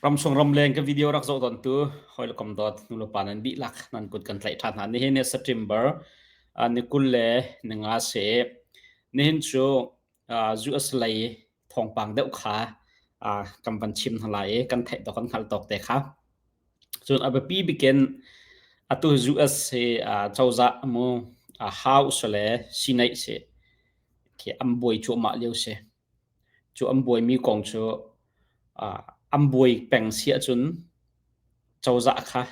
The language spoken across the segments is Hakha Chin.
Ramchung ramleng ka video rak zoh tawntu hawi le kom dawt nulepa nan dihlak nan kut kan tlaih ṭhan hna. Nihin ni September ni 20 le ni nga si. Nihin cu US lei thawngpang deuh kha kan van chim hna lai i kan theih tawk kan hngalh tawk te kha. Cun a biapi bikin atu US hi cozah mu House le Senate si khi an buai cuahmah lio si. Cu an buaimi kong cu an buai peng si ahcun cozah kha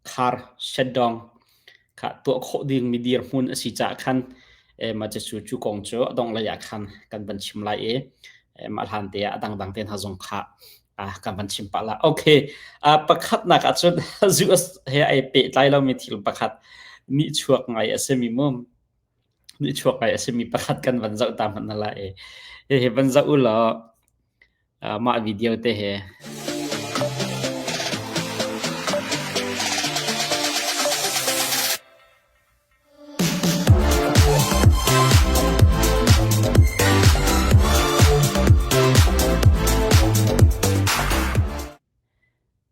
khar shutdown kha tuah khawh dingmi dirhmun a si caah khan mah cucu cu kong cu a dongh lei ah khan kan van chim lai i mah hlan te ah a dangdang te hna zong kha kan van chim pah la. Okay, pakhatnak ahcun US he ai pehtlai lomi thil pakhat nihchuak ngai a simi mu. Nihchuak ngai a simi pakhat kan van zoh ta hmanh hna lai i hihi van zoh u law mah video te hi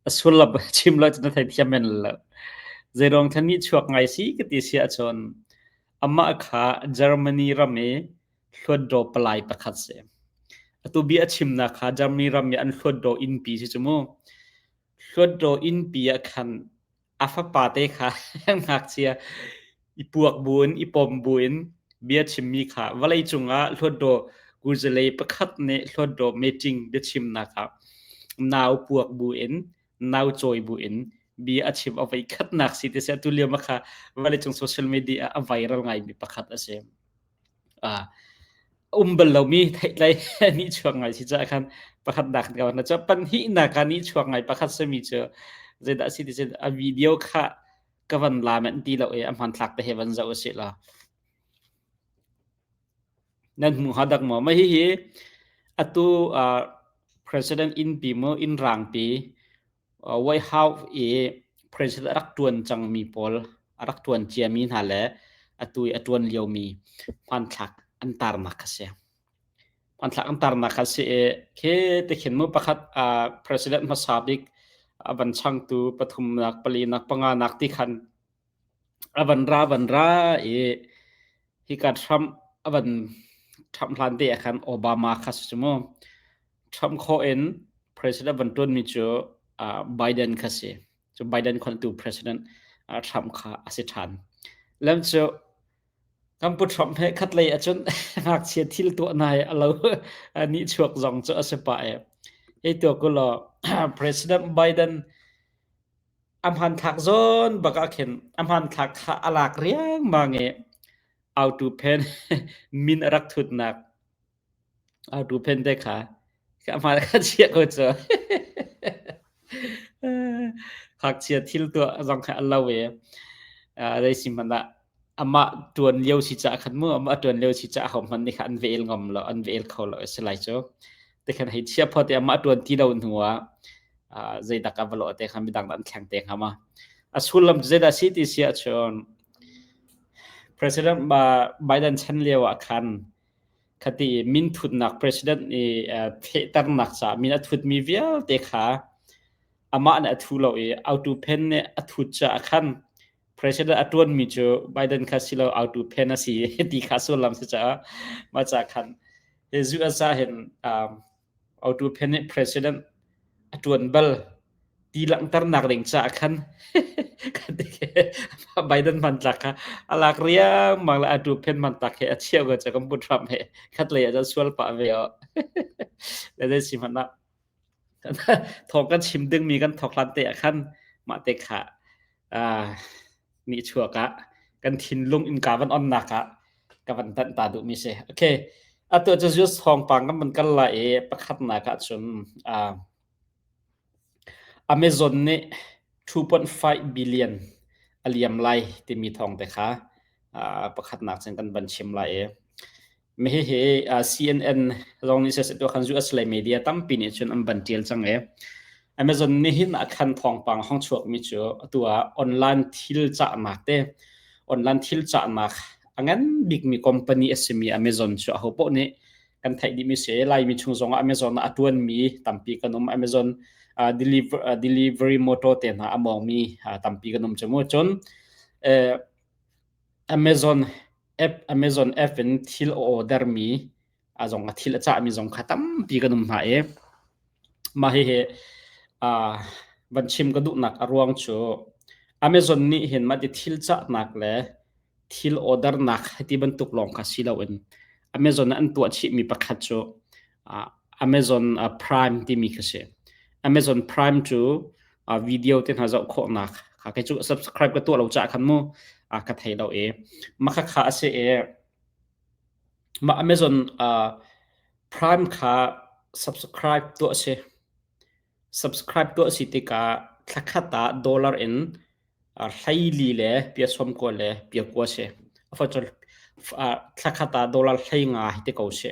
A sullam chim lo cu na theithiam men lo. Zeiruang thla nihchuak ngai si ka ti si ahcun amah kha Germany ram i hluatdaw palai pakhat si. Atu bia a chimnak kha Germany ram i an hluatdaw innpi si cu mu. Hluatdaw innpi ah khan a fapa te kha ngakchia i puak buin i pom buin bia chimmi kha vawleicung ah hluatdaw kuzalei pakhat nih hluatdaw meeting biachimnak ah nau puak buin nau cawi buin bia a chim a voi khatnak si ti si tu lio ma kha vawleicung social media ah a viral ngaimi pakhat a si. Um bal lomi theihtlei nihchuak ngai si caah khan pakhatnak kan ka cu pahnihnak ah nihchuak ngai pakhat simi cu zeidah a si ti cun a video kha ka van la manh ti lo i a hmanthlak te he van zoh usih law nan hmu hnga dak maw? Mah hihi atu president innpi mu inn rangpi White House i president a rak ṭuan cangmi pawl, a rak ṭuan ciami hna le atu i a ṭuan liomi hmanthlak an tarnak kha si. Hmanthlak an tarnak kha si i khi tikhin mu pakhat president hmasa bik a van changtu pathumnak, palinak, panganak ti khan a van ra van ra i hika Trump a van Trump hlan te ah khan Obama kha si cu mu. Trump khawh in president van ṭuanmi cu Biden kha si. Cu Biden khontu president Trump kha a si ṭhan. Lem cu kan pu Trump he khatlei ahcun ngakchia thil tuah nai a lo nihchuak zong cu a si pah i hei tuak u law President Biden A hmanthlak zawn bak ah khin a hmanthlak kha a lak riangmang i autu phen min a rak thutnak autu phen te kha a hmaan kha chiah ko cu. Ngakchia thil tuah zong kha a lo i zei si hmanh ah amah ṭuan lio si caah khan mu amah ṭuan lio si caah ahohmanh nih khan an vel ngam lo an vel kho lo a si lai cu. Tikhan hei chia phawt i amah ṭuan ti lo hnu ah zeidak a va lawh te kha midang an thleng te hnga ma. A sullam cu zeidah si ti si ahcun President Biden chan lio ah khan khati min thutnak president i fehternak caah min a thutmi vialte kha amah nih a thu lo i autu pen nih a thut caah khan president a ṭuanmi cu Biden kha si lo autu pen a si ti kha sullam si caah mah ca khan US ah hin autu pen nih president a ṭuan bal ti langhternak ding caah khan Biden hmantlak kha a lak riangmang le atu phen hmantlak he a chiah ko ca kan pu Trump he khat lei ah cun sual pah ve o le zei si hmanh ah thawng kan chim dingmi kan thawk hlan te ah khan mah te kha nih chuak ah kan thinlung innka van onnak ah ka van tanh ta duhmi si. Okay. Atu cu just thawngpang kan van kal lai i pakhatnak ah cun Amazon nih 2.5 billion a liam lai timi thawng te kha pakhatnak cun kan van chim lai i hihi CNN zong nih siseh tu khan US lei media tampi nih cun an van ṭial cang i Amazon nih hin a khan thawngpang hong chuakmi cu atu ah online thil cahnak te online thil cahnak a ngan bikmi company a simi Amazon cu aho paoh nih. Kan theih dihmi si. Laimi chung zongah Amazon ah a ṭuanmi tampi kan um. Amazon deliver, delivery motor te hna a mawngmi tampi kan um cu mu. Cun Amazon app Amazon app in thil a order mi a zong a thil a cahmi zong kha tampi kan um hna i mah hihi van chim ka duhnak a ruang cu Amazon nih hin mah ti thil cahnak le thil ordernak ti bantuk lawng kha si loin Amazon ah an tuah chihmi pakhat cu Amazon Prime timi kha si. Amazon Prime cu video te hna zoh khawhnak kha kei cu subscribe ka tuah lo caah khan mu ka thei lo i mah kha a si i mah Amazon Prime kha subscribe tuah a si. Subscribe tuah a si tikah thlakhat ah dollar in 14 le pia 90 le pia 9 si. Thlakhat ah dollar 15 hi ti ko si.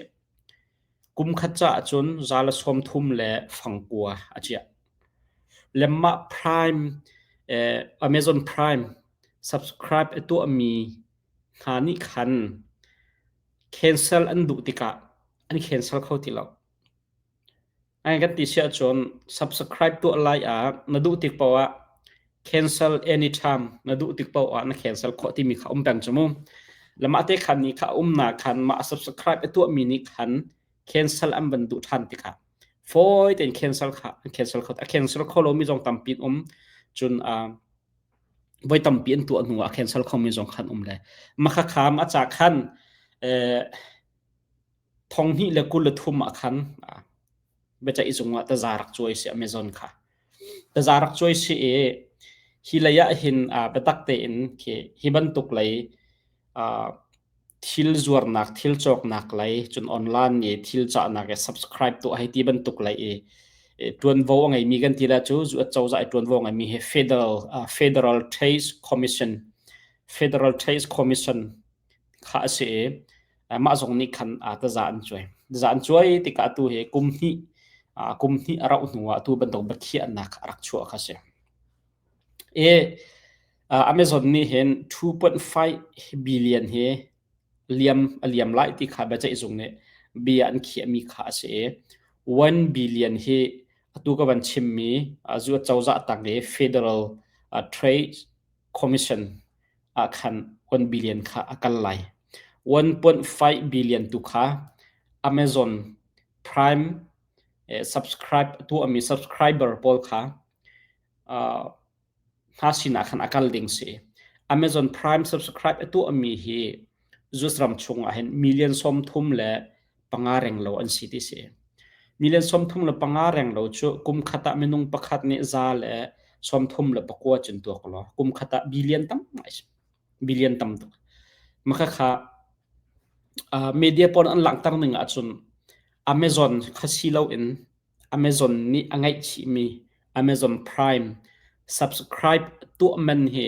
Kum khat caah cun za le 30 le fang kua a ciah. Le mah Prime, Amazon Prime subscribe a tuahmi hna nih khan cancel an duh tikah an cancel kho ti lo. Ai kan ti si ahcun subscribe tuah lai ah na duh tik paoh ah cancel anytime na duh tik paoh ah na cancel khawh timi kha um peng cu mu. Le mah te khan nih kha a umnak khan mah subscribe a tuahmi nih khan cancel an van duh ṭhan tikah fawi tein cancel kha an cancel kho. A cancel kho lomi zong tampi an um. Cun voi tampi an tuah hnu ah a cancel khomi zong khan um le mah kha kham a ca khan 2023 ah khan biaceih zung ah taza rak cuai si Amazon kha. Taza rak cuai si i hi lei ah hin biatak tein khi hi bantuk lei thil zuarnak, thil cawknak lei, cun online i thil cahnak i subscribe tuah hei ti bantuk lei i ṭuanvo a ngeimi kan ti la cu cozah i ṭuanvo a ngeimi hi Federal Federal Trade Commission Federal Trade Commission kha a si i mah zong nih khan taza an cuai. Taza an cuai tikah atu hi kum hnih kum hnih a rauh hnu ah atu bantuk biakhiahnak a rak chuah kha si. I Amazon nih hin 2.5 billion hi liam a liam lai ti kha biaceih zung nih bia an khiahmi kha a si i 1 billion hi atu ka van chimmi cozah tang i Federal Trade Commission ah khan 1 billion kha a kal lai. 1.5 billion tu kha Amazon Prime subscribe tuahmi subscriber pawl kha hna sinah khan a kal ding si. Amazon Prime subscribe a tuahmi hi US ram chung ah hin million 35 renglo an si ti si. Million 35 renglo cu kum khat ah minung pakhat nih za le 39 cun tuak law kum khat ah billion tam ngai si. Billion tam tuk. Maka kha media pawl an langhter ning ahcun Amazon kha si loin Amazon nih a ngeihchihmi Amazon Prime subscribe tuah man hi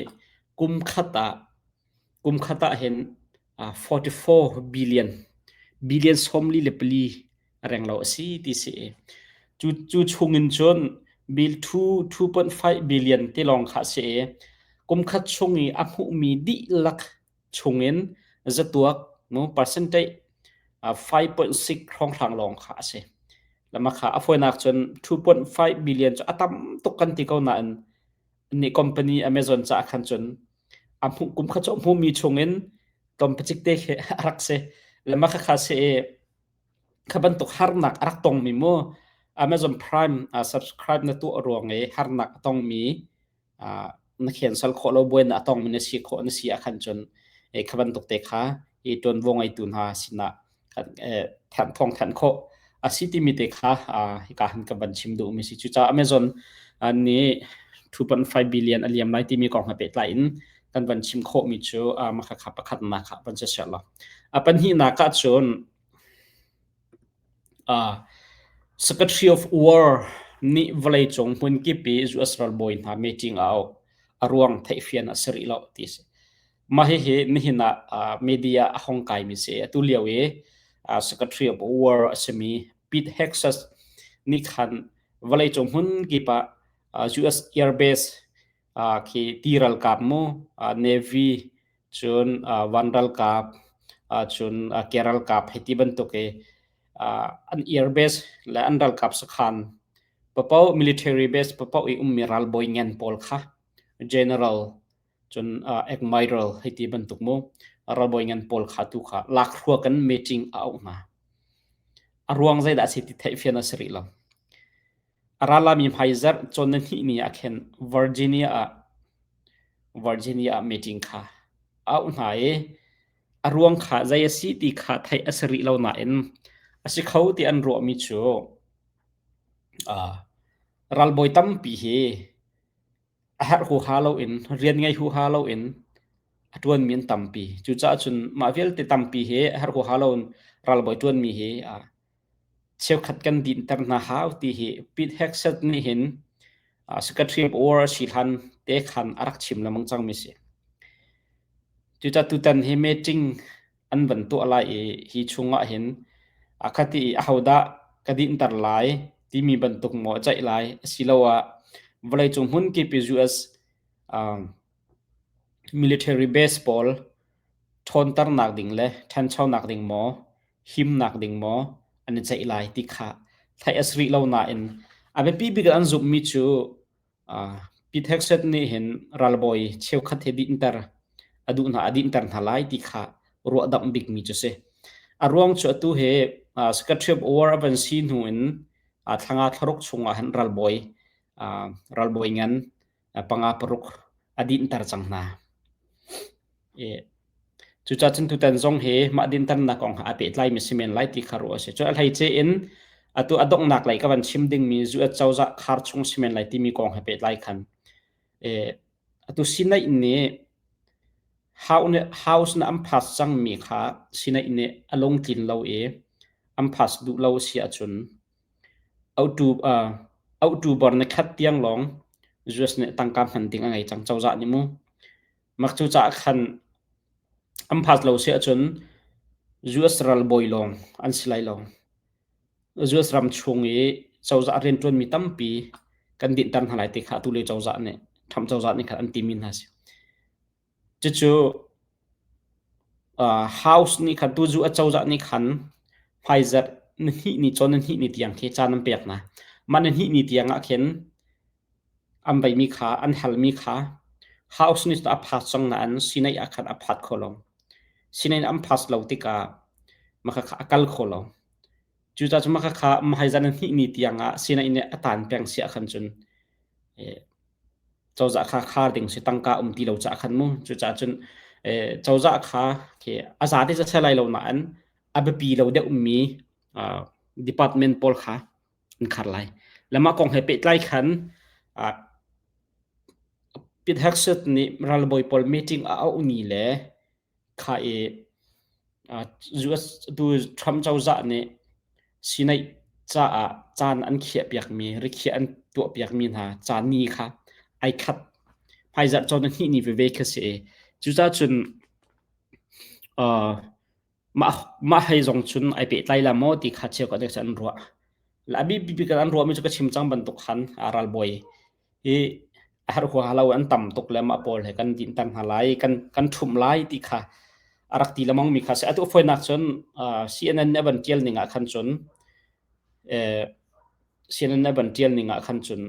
kum khat ah Kum khat ah hin 44 billion, billion 44 renglo a si ti si. Cu, cu chungin cun bill 2, 2.5 billion ti lawng kha a si i kum khat chung i a hmuhmi dihlak chungin zatuak no percentage 5.6 hrawnghrang lawng kha a si. Lama kha a fawinak cun 2.5 billion cu a tam tuk kan ti ko nain nih company Amazon caah khan cun A hmuh kum kha cu a hmuhmi chungin tlawmpacik te khi a rak si. Le mah khakha si i kha bantuk harnak a rak tongmi mu Amazon Prime uh, subscribe na tuah ruang i harnak a tongmi uh, na cancel khawh lo buai na a tongmi na si khawh na si ah khan cun e kha bantuk te kha i ṭuanvo ngeitu hna sinah thawng thanh khawh a si timi te kha hika hin ka van chim duhmi si. Cucaah Amazon nih 2.5 billion a liam lai timi kong he pehtlai in kan van chim khawhmi cu mah kha pakhatnak ah van si lo. A pahnihnak ah cun Secretary of War nih vawleicung hmunkip i US ralbawi hna meeting a auh. A ruang theihfian a si rih lo ti a si. Mah hihi nihin ah media a hong kaimi si. Atu lio i Secretary of War a simi Pete Hegseth nih khan vawleicung hmun kip ah US Airbase khi ti ralkap mu, Navy cun van ralkap, cun ke ralkap hei ti bantuk i. An airbase le an ralkap sakhan paoh military base paoh i ummi ralbawi ngan pawl kha general cun admiral hei ti bantuk mu ralbawi ngan pawl kha tu kha lakhruak in meeting a auh hna. A ruang zeidah a si ti theihfian a si rih lo. A ra lami hmaizarh cawn na hnih ni ah khin Virginia ah Virginia ah meeting kha a auh hna i a ruang kha zei a si ti kha theih a si rih lo nain a si kho ti an ruahmi cu ralbawi tampi hi a herh huaha loin rian ngei huaha loin a ṭuanmi an tampi. Cucaah cun mah vialte tampi hi a herh huaha loin ralbawi ṭuanmi hi cheukhat kan dinter hna hau ti hi Pete Hegseth nih hin Secretary of War a si hlan te khan a rak chim lengmang cangmi a si. Cucaah tutan hi meeting an van tuah lai i hi chungah hin khati i ahodah ka dinter lai timi bantuk maw a ceih lai asiloah vawleicung hmunkip i US military base pawl ṭhawnternak ding le ṭhanchonak ding maw himnak ding maw an i ceih lai ti kha theih a si rih lo nain a biapi bik an zumhmi cu Pete Hegseth nih hin ralbawi cheukhat he dinhter a duh hna a dinhter hna lai ti kha ruahdamh bikmi cu si. A ruang cu atu hi Secretary of War a van si hnu in thlanga thlaruk chungah hin ralbawi ralbawi ngan panga paruk a dinhter cang hna. Cucaah cun tutan zong hi mah dinhternak kong ha aa pehtlaimi si men lai ti kha ruah a si. Cu a hleice in atu a donghnak lei ka van chim dingmi US cozah khar chung si men lai timi kong he pehtlai khan atu Senate nih House nih an pass cangmi kha Senate nih a lungtlin lo i an pass duh lo si ahcun October ni khat tiang lawng US nih tangka hman ding a ngei cang cozah nih mu. Mah cucaah khan an phas lo si ahcun US ralbawi lawng an si lai lo. US ram chung i cozah rianṭuanmi tampi kan dinhter hna lai ti kha atu lio cozah nih Trump cozah nih khan an timi hna a si. Cucu House nih khan tuzu a cozah nih khan hmaizarh nihnih ni cawn nihnih ni tiang khi caan an pek hna. Mah nihnih ni tiang ah khin An veimi kha an halmi kha House nih a pass cang nain Senate ah khan a phat kho lo. Senate an pass lo tikah mah khakha a kal kho lo. Cucaah cun mah khakha hmaizan hnih ni tiang ah Senate nih a tan peng si ahkhan cun cozah kha khar ding si tangka um ti lo caah khan mu. Cucaah cun cozah kha a za te cu lai lo nain a biapi lo deuhmi department pawl kha an khar lai. Le mah kong he pehtlai khan Pete Hegseth nih ralbawi pawl meeting a auhmi le kha i US tu Trump cozah nih Senate caah caan an khiahpiakmi rikhiah an tuahpiakmi hna caan ni kha ai khat. Hmaizarh cawn hnih ni veve khi si i cucaah cun Mah hei zong cun ai pehtlai la maw ti kha cheukhat nih cun an ruah. A bipi an ruahmi cu ka chim cang bantuk khan ralbawi hi a herh huaha lo an tam tuk le mah pawl he kan dinhter hna lai, kan kan ṭhumh lai ti kha a rak ti lengmang mi kha a si. Atu fawinak cun CNN nih a van ṭial ning ah khan cun CNN nih a van ṭial ning ah khan cun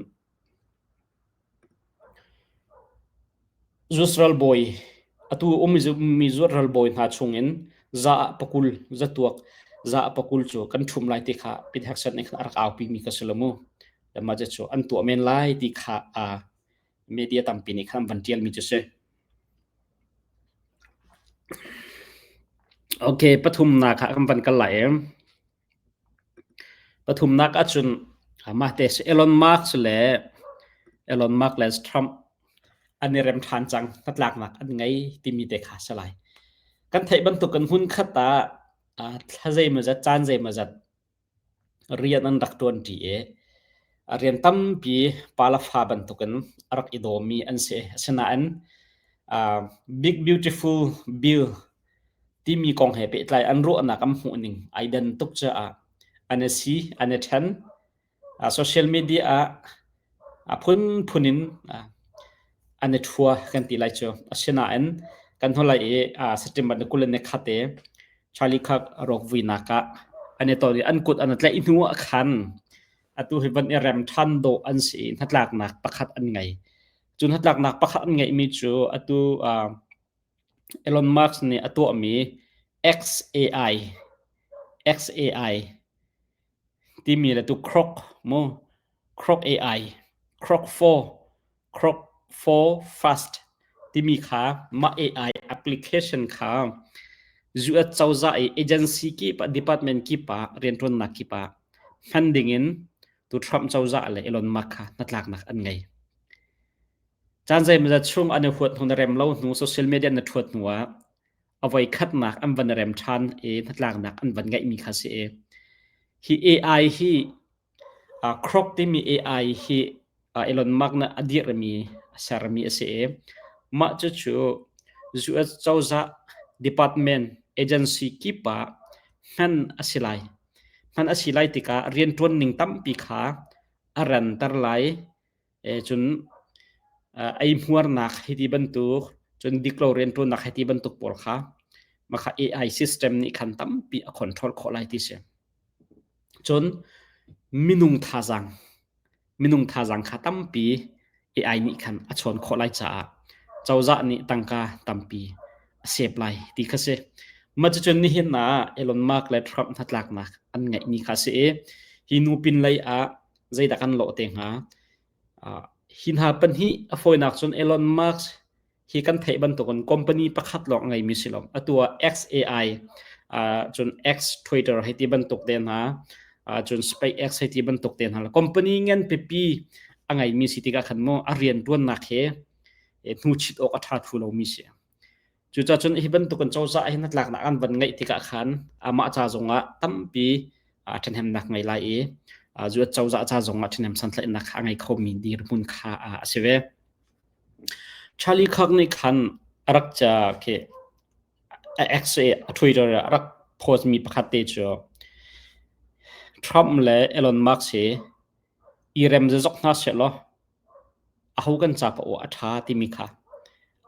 Israel bawi atu ummi Israel bawi hna chungin za ah pakul zatuak za ah pakul cu kan ṭhum lai ti kha Pete Hegseth nih khan a rak aupimi ka si lo mu. Mah cu an tuah men lai ti kha media tampi nih khan an van ṭialmi cu si. Okay, pathumnak ah kan van kal lai. Pathumnak ahcun mahte Elon Musk le Elon Musk le Trump an i rem ṭhan cang, hnatlaknak an ngei timi te kha a si lai. Kan theih bantuk in hmunkhat ah thla zeimawzat, caan zeimawzat rian an rak ṭuanṭi i rian tampi pa le fa bantukin a rak i dawmi an si. Asinain Big Beautiful Bill timi kong he pehtlai an ruahnak an hmuhning ai dan tuk caah an i si, an i ṭhen. Social media ah a phunphun in an i ṭhua kan ti lai cu. Asinain kan hnulei i September ni 21 i Charlie Kirk rawk vuinak ah An i ton i an kut an i tlaih hnu ah khan atu hi van i rem ṭhan dawh an si i hnatlaknak pakhat an ngei. Cu hnatlaknak pakhat an ngeihmi cu atu Elon Musk nih a tuahmi XAI XAI timi le tu Grok mu Grok AI Grok 4 Grok 4 Fast timi kha mah AI application kha US cozah i agency kip ah department kip ah rianṭuannak kip ah hman dingin tu Trump cozah le Elon Musk kha hnatlaknak an ngei. Caan zeimawzat chung an i huat hnu na rem lo hnu social media na ṭhuat hnu ah a voi khatnak an van rem ṭhan i hnatlaknak an van ngeihmi kha si i hi AI hi Grok timi AI hi Elon Musk nih a dirhmi a sermi a si i mah cucu US cozah department agency kip ah hman a si lai. Hman a si lai tikah rianṭuan ning tampi kha a ranter lai. Cun eihmuarnak hei ti bantuk, cun diklo rianṭuannak hei ti bantuk pawl kha mah kha AI system nih khan tampi a control khawh lai ti si. Cun minung thazaang, minung thazaang kha tampi AI nih khan a chawn khawh lai caah cozah nih tangka tampi a sep lai ti kha si. Mah cucun nihin ah Elon Musk le Trump hnatlaknak an ngeihmi kha a si i hi nu pinlei ah zeidah kan lawh te hnga? Hi hna pahnih a fawinak cun Elon Musk hi kan theih bantukin company pakhat lawng a ngeimi si lo. Atu ah XAI, cun X Twitter hei ti bantuk te hna, cun SpaceX hei ti bantuk te hna company ngan pipi a ngeimi si tikah khan mu a rianṭuannak he hnuchit awk a ṭha thlu lomi si. Cucaah cun hi bantukin cozah hi hnatlaknak an van ngeih tikah khan amah ca zongah tampi ṭhahnemnak ngei lai i US cozah ca zongah ṭhahnem santlaihnak a ngei khomi dirhmun kha a si ve. Charlie Kirk nih khan a rak ca khi a X i a Twitter a rak post mi pakhat te cu Trump le Elon Musk hi i rem zazok hna sehlaw aho kan ca paoh a ṭha timi kha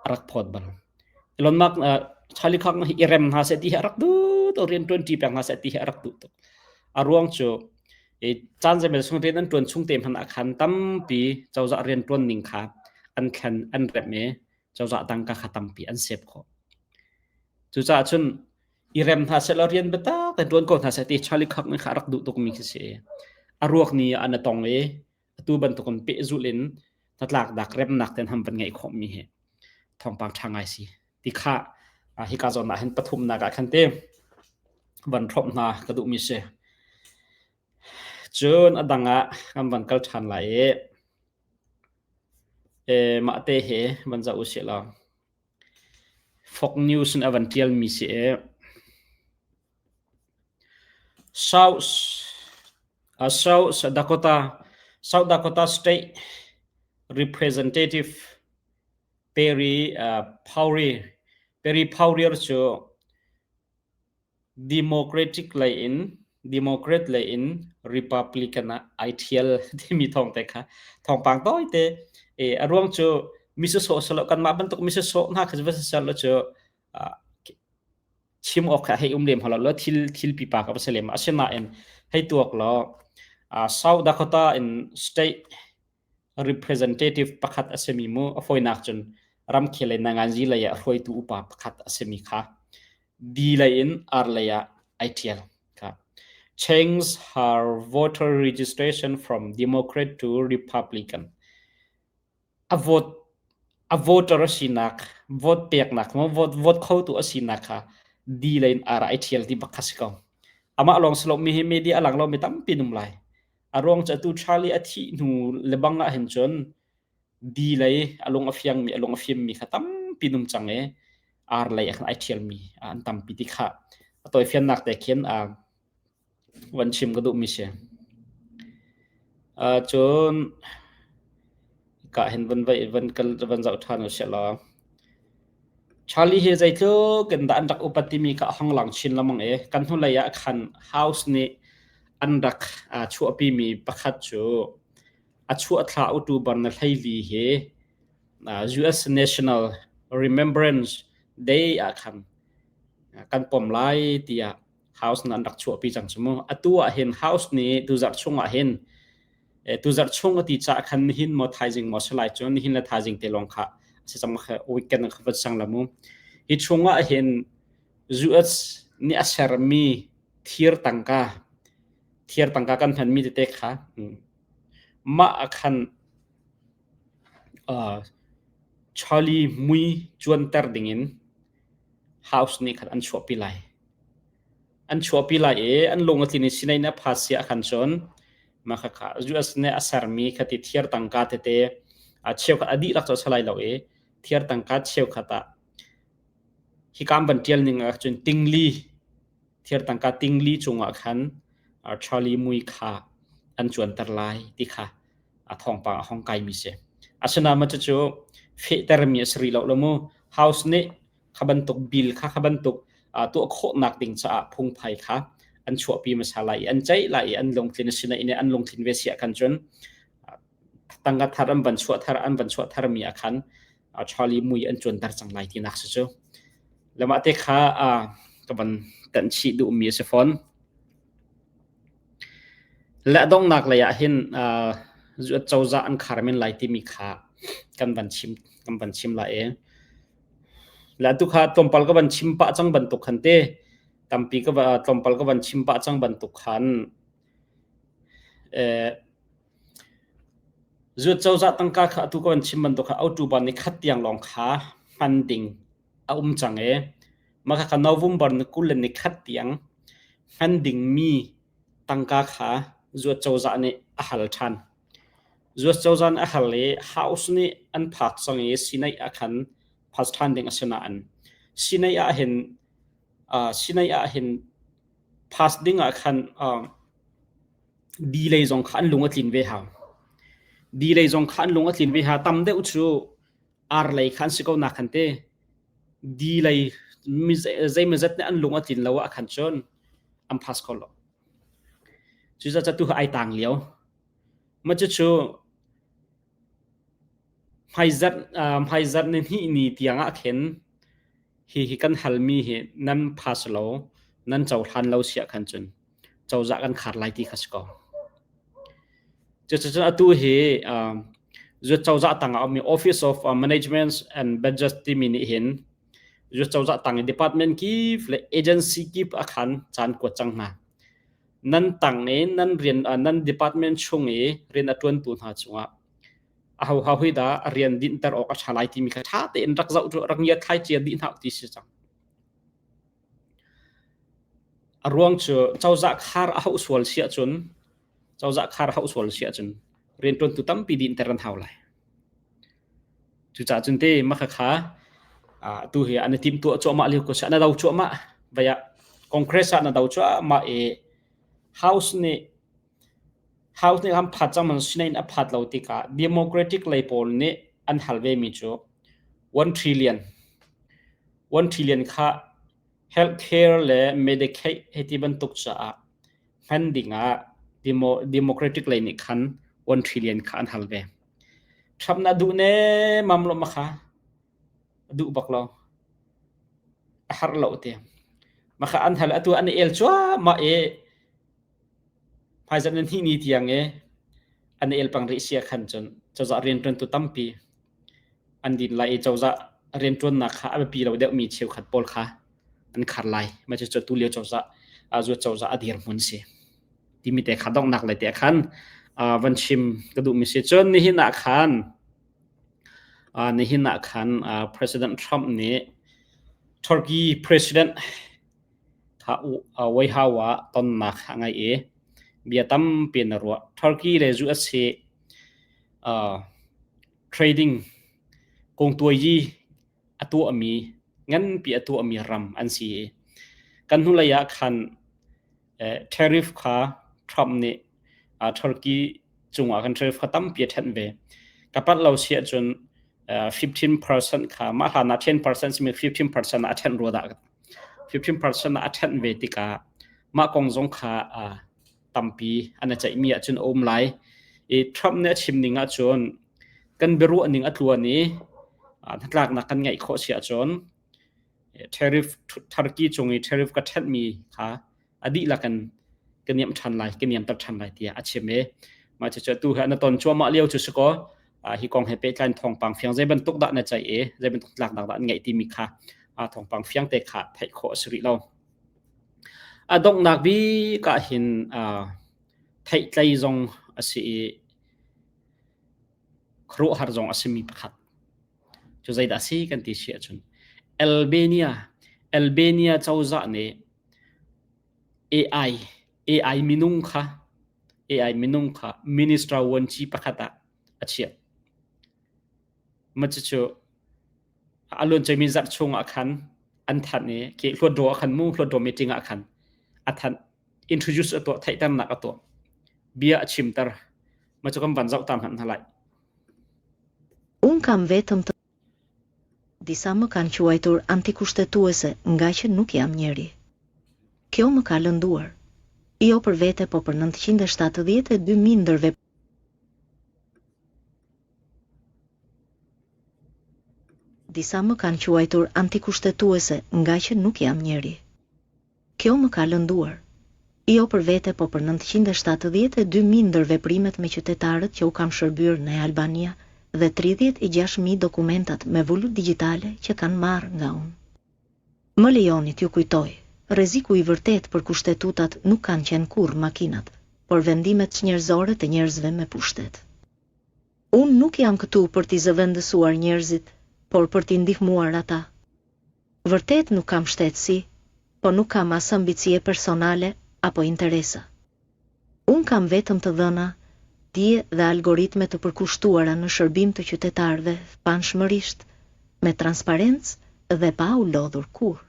a rak phawt bal. Elon Musk Charlie Kirk hi i rem hna seh ti hi a rak duh tuk, rian ṭuan ṭi peng hna seh ti hi a rak duh tuk. A ruang cu i caan zeimel chung rian an ṭuan chung te hmanh ah khan tampi cozah rian ṭuan ning kha an thlen an remh i cozah tangka kha tampi an sep khawh. Cucaah cun i rem hna seh law rian biatak tein ṭuan ko hna seh ti Charlie Kirk nih kha a rak duh tukmi khi si. A ruak ni ah an i tong i atu bantukin pehzulh in hnatlaknak remnak ten ham van ngeih khawhmi hi thawngpang ṭha ngai si ti kha hika zawn ah hin pathumnak ah khan te van hrawmh hna ka duhmi si. Cun a dang ah kan van kal ṭhan lai i mah te hi van zoh usih law Fox News in a van ṭialmi si i South South Dakota South Dakota State Representative Perry Powrie Perry Powrier cu Democratic lei in Democrat lei in Republican ah ai ṭhial timi thawng te kha thawngpang tawite a ruang cu mi sawsawh silo kanmah bantuk mi sawsawh hna kha va siseh law cu chim awk kha hei um lem hau lo thil thil pipa ka va si lem asinain hei tuak law South Dakota in state representative pakhat a simi mu a fawinak cun ramkhel in nanganzi lei ah hruaitu upa pakhat a simi kha D lei in R lei ah ai ṭhial kha change her voter registration from Democrat to Republican A vote a voter a sinak vote peknak maw vote vote khotu a sinak kha D lei in R ah ai ṭhial ti bak kha si ko. Amah lawng si lomi hi media a lang lomi tampi an um lai. A ruang cu atu Charlie a thih hnu lebang ah hin cun D lei a lung a fiangmi a lung a fimmi kha tampi an um cang i R lei ah khan ai ṭhialmi an tampi ti kha a tawifiannak te khin van chim ka duhmi si. Cun hika hin van vai van kal van zoh ṭhan usih law Charlie hi zeitluk in dah an rak upat timi kha a hong lang chin lengmang i kan hnulei ah khan House nih an rak chuahpimi pakhat cu a chuah thla October na 14 hi US National Remembrance Day ah khan kan pom lai tiah. House nih an rak chuahpi cang cu mu. Atu ah hin House nih tuzarh chung ah hin tuzarh chung a ti caah khan nihin maw thaizing maw si lai cu nihin le thaizing te lawng kha si cang kha weekend kha van sang la mu. Hi chung ah hin US nih a sermi thir tangka thir tangka kan hmanmi tete kha mah ah khan Charlie mui cuanter dingin House nih khan an chuahpi lai. An chuahpi lai i an lung a tlin i sinain a phas si ahkhan cun mah khakha US nih a sermi khati thir tangka tete cheukhat a dihlak cu a si lai lo i thir tangka cheukhat ah hika an van ṭial ning ahcun tingli thir tangka tingli cungah khan Charlie mui kha an cuanter lai ti kha a thawngpang a hong kaimi si. Asinain mah cucu fehtermi a si rih lo lo mu. House nih kha bantuk bill kha kha bantuk tuah khawhnak ding caah phungphai kha an chuahpi hmasa lai i an ceih lai i an lungtlin a si na an lungtlin ve si ahkhan cun tangka thar an van chuah thar an van chuah tharmi ah khan Charlie mui an cuanter cang lai tinak si cu. Le mah te kha ka van tanh chih duhmi a si fawn. Le a donghnak lei ah hin cozah an khar men lai timi kha kan van chim kan van chim lai i le atu kha tlawmpal ka van chim pah cang bantuk khan te tampi ka tlawmpal ka van chim pah cang bantuk khan zuat cozah tangka kha atu ka van chim bantuk kha October ni khat tiang lawng kha hman ding a um cang i mah khakha November ni 20 le ni khat tiang hman dingmi tangka kha zuat cozah nih a hal ṭhan. Zuat cozah nih a hal i House nih an phak cang i Senate ah khan pass ṭhan ding a si nain Senate ah hin Senate ah hin pass ding ah khan delay zong kha an lung a tlin ve hau. Delay zong kha an lung a tlin ve hau. Tam deuh cu ar lei kha an si ko nak khan te di lei zeimawzat nih an lung a tlin lo ah khan cun an pass kho lo. Cucaah tu ai tang lio. Mah cucu hmaizarh hmaizarh ni hnih ni tiang ah khin hi hi kan halmi hi nan pass lo nan cohlan lo siah khan cun cozah kan khar lai ti kha si ko. Cuticun atu hi zuat cozah tangah a ummi Office of Management and Budget timi nih hin zuat cozah tang i department kip le agency kip a khan caan kuat cang hna. Nan tang i nan rian nan department chung i rian a ṭuantu hna cungah aho hi dah a rian dinhter awk a ṭha lai timi kha ṭha tein rak zoh rak ngiat thlai cia dih hna ti si cang. A ruang cu cozah khar a hauh sual si ahcun cozah khar a hauh sual si ahcun rianṭuantu tampi dinhter an hau lai. Cucaah cun te mah khakha tu hi an i timhtuah cuahmah lio ko si. An i do cuahmah. Vai ah Congress ah na do cuahmah i House nih House nih an phat cang man sinain a phat lo tikah Democratic lei pawl nih an hal ve mi cu 1 trillion 1 trillion kha healthcare le Medicaid hei ti bantuk caah hman dingah Democratic lei nih khan 1 trillion kha an hal ve. Trump na duh ne mam lo ma kha duh bak lo. A har lo te. Ma kha an hal atu an el cuahmah i hmaizarh nan hnih ni tiang i an el pang rih sia khan cun cozah rianṭuantu tampi an din lai i cozah rianṭuannak kha a biapi lo deuhmi cheukhat pawl kha an khar lai. Mah cucu tulio cozah zuat cozah a dirhmun si. Timi te kha donghnak lei te khan van chim ka duhmi si. Cun nihin ah khan nihin ah khan President Trump nih Turkey President kha White House ah tonnak a ngei i bia tampi in a ruah. Turkey le US hi trading kongtuayi a tuahmi nganpi a tuahmi ram an si i kan hnulei ah khan tariff kha Trump nih Turkey cungah kan tariff kha tampi a ṭhenh ve. Ka palh lo si ahcun 15% kha mah hlan ah 10% simi 15% ah a ṭhenh rua dah 15% ah a ṭhenh ve tikah mah kong zong kha tampi an i ceihmi ahcun a um lai. I Trump nih a chim ning ahcun kan biaruah ning a tluan i hnatlaknak kan ngeih khawh si ahcun tariff Turkey cung i tariff ka ṭhenhmi kha. A dihlak in ka niamh ṭhan lai, ka niamter ṭhan lai tiah a chim i mah cucu atu hi na ton cuahmah lio cu si kaw hi kong he pehtlai in thawngpang fiang zei bantuk dah na ceih i zei bantuk tlaknak dah an ngeih timi kha thawngpang fiang te kha theih khawh a si rih lo. A donghnak bik ah hin theihtlei zong a si i khuaruahhar zong a simi pakhat cu zeidah a si kan ti si ahcun Albania Albania cozah nih AI AI minung kha AI minung kha minister vuanci pakhat ah a chiah. Mah cucu a luancemi zarh chung ah khan an thanh i khi hluatdaw ah khan mu hluatdaw meeting ah khan a thanh introduce a tuah theihternak a tuah bia a chimter mah cu kan van zoh ta hmanh hna lai. Unë kam vetëm të Disa më kanë quajtur antikushtetuese ngaqë nuk jam njeri. Kjo më ka lënduar. Jo për vete po për 972.000 ndërvep Disa më kanë quajtur antikushtetuese ngaqë nuk jam njeri. Kjo më ka lënduar. Jo për vete po për 972.000 ndërveprimet me qytetarët që u kam shërbyer në e-Albania dhe 36.000 dokumentat me vulë digjitale që kanë marrë nga unë. Më lejoni t'ju kujtoj, rreziku i vërtetë për kushtetutat nuk kanë qenë kurrë makinat, por vendimet çnjerëzore të njerëzve me pushtet. Unë nuk jam këtu për t'i zëvendësuar njerëzit, por për t'i ndihmuar ata. Vërtet nuk kam shtetësi, po nuk kam as ambicie personale apo interesa. Unë kam vetëm të dhëna, dije dhe algoritme të përkushtuara në shërbim të qytetarëve paanshmërisht, me transparencë dhe pa u lodhur kurrë.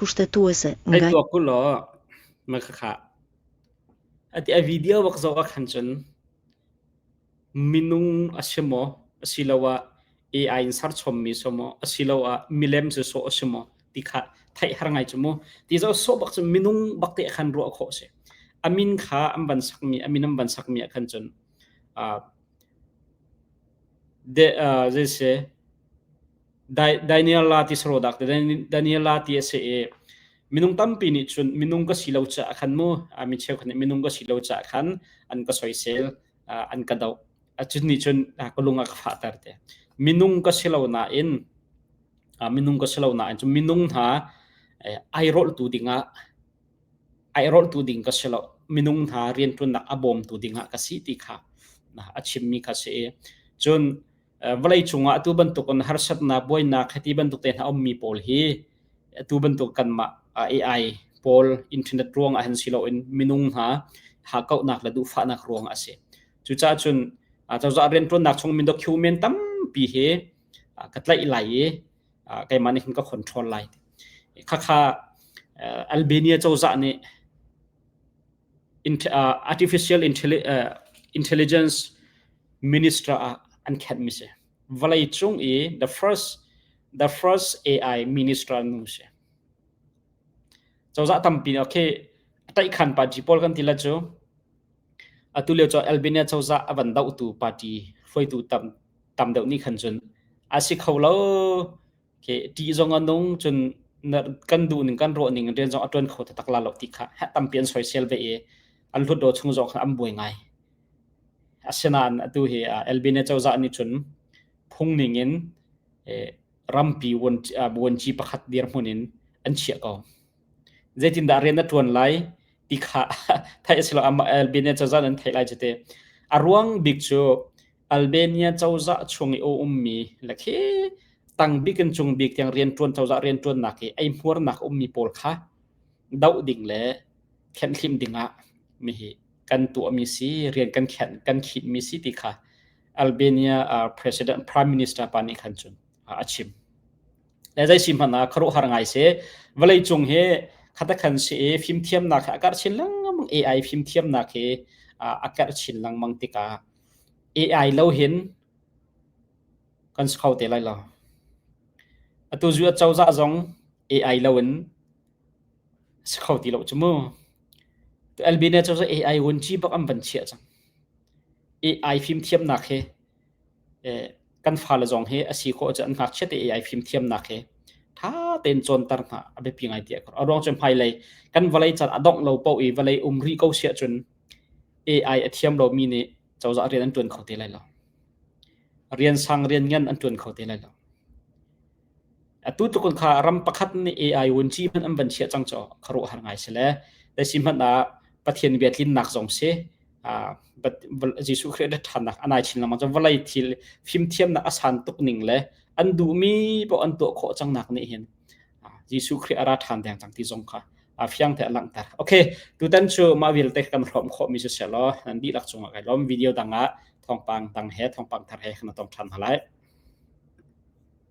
Kushtetuese Hei nga tuak u law ma khakha ati a video bak zoh ah khan cun Minung a si maw asiloah AI in serchommi si maw asiloah milem cu sawh a si maw ti kha theih har ngai cu mu. Ti zoh sawh bak cu minung bak te khan ruah khawh a si. A min kha an van sakmi a min an van sakmi ah khan cun uh, de, uh, zei si Daniela ti saro dak Daniela ti a si i minung tampi nih cun minung ka si lo caah khan mu mi cheukhat nih minung ka si lo caah khan an ka soisel an ka doh. Cun nih cun ka lung a ka fahter te. Minung ka si lo nain minung ka si lo nain cu minung hna airawlhtu dingah airawlhtu ding ka si lo. Minung hna rianṭuannak a bawmtu dingah ka si ti kha a chimmi kha si i cun vawlei cungah atu bantukin harsatnak buainak hiti bantuk te hna ummi pawl hi atu bantuk kanmah AI pawl internet ruang ah hin si loin minung hna hakkauhnak le duhfahnak ruang a si. Cucaah cun cozah rianṭuannak chung mi document tampi hi ka tlaih lai i keimah nih hin ka control lai. Khakha Albania cozah nih artificial intelligence minister ah an khenhmi si. Vawlei cung i the first the first AI minister nu si. Cozah tampi nih okay taihkhan party pawl kan ti la cu atu lio cu Albania cozah a van dohtu party hruaitu tam tam deuh nih khan cun a si kho lo ke ṭih zong a nung cun kan duh ning kan ruah ning rian zong a ṭuan kho taktak la lo ti kha tampi an soisel ve i an hlutdaw chung zong khan an buai ngai. Asinain atu hi Albania cozah nih cun phung ning in rampi vuanci pakhat dirhmun in an chiah ko. Zeitindah rian na ṭuan lai ti kha theih a si lo. Albania cozah nih an theih lai cu ti. A ruang bik cu Albania cozah chung i a ummi le khi tang bik in cung bik tiang rianṭuan cozah rianṭuannak i eihmuarnak ummi pawl kha doh ding le khenhhlimh dingah mihi kan tuahmi si rian kan khenh kan khinhmi si ti kha Albania president prime minister pa nih khan cun a chim. Le zei si hmanh ah khuaruahhar ngai si vawlei cung hi khatakhan si i fimthiamnak hi a karh chin lengmang AI fimthiamnak hi a karh chin lengmang tikah AI lo hin kan si kho te lai lo. Atu zu cozah zong AI lo in si kho ti lo cu mu. Albania cu AI vunci bak an van chiah cang. AI fimthiamnak hi kan fale zong hi a si khawh cu an ngakchia te AI fimthiamnak hi Tha tein cawnter hna a biapi ngai tiah ka ruah. A ruang cu hmailei kan vawlei caan a dongh lo paoh i vawlei um rih ko siah cun AI a thiam lomi nih cozah rian an ṭuan kho te lai lo. Rian sang rian ngan an ṭuan kho te lai lo. Atu tluk in kha ram pakhat nih AI vunci hmanh an van chiah cang cu khuaruahhar ngai si le si hmanh ah Pathian bia tlinnak zong si Jesuh Khrih rat ṭhannak a nai chin lengmang cu vawlei thil fimthiamnak a san tuk ning le an duhmi paoh an tuah khawh cangnak nih hin Jesuh Khrih a ra ṭhan deng cang ti zong kha fiang te a langhter. Okay, tutan cu mah vialte kan hrawm khawhmi si seh law nan dihlak cungah kai lawm. Video dang ah thawngpang dang he thawngpang thar he kan tong ṭhan hna lai.